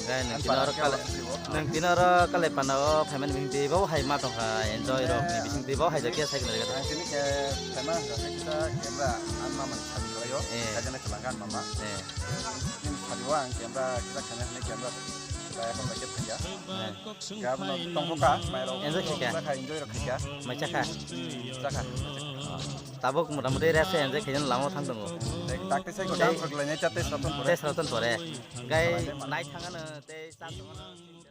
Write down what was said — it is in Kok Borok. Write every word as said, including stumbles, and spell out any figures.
Gai nang tino oro kale, nang tino oro kale panda o phaimani bising twi bo hai ma tongkha enjoy rok ni bising twi bo hai jakya cycle rega. Ang tini khe phaima hwnkha khe kisa camera ang ma man sadi khlaio. Eh. Kaisa na kwlangkha ang mama. Eh. Tini sadi o ang camera kisa khaina hwnwi camera khlai phone bai khe phaikha. Eh. Khe abono tongkha mai rok. Enjoy khaikha. Kisa kha enjoy rok khaikha. Mai chakha. Chakha. Tabuk mota moti rest enjoy khaina lama thang tongo. Tei tak tei sai ko dance rok lainai cha tei sraton pore. Tei sraton pore. Gai nai thangano tei cha tongano.